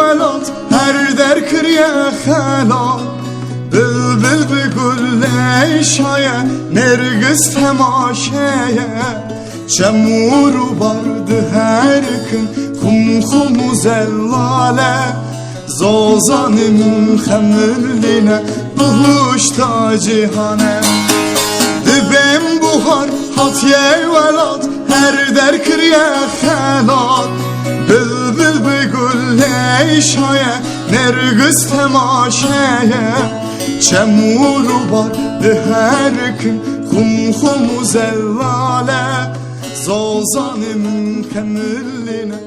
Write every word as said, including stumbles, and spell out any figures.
Welat her der kiriye xelat, bilbil bi gul leşaye, nergis temaşeye. Çem û rûbar diherikin, xum xum û zellale. Zozanê min xemilîne, bihuşta cîhane. Dibêm buhar hatiye welat, her der kiriye xelat. Bilbil bi gul leşaye, nergis temaşeye. Çem û rûbar diherikin, xum xum û zellale. Zozanê min xemilîne,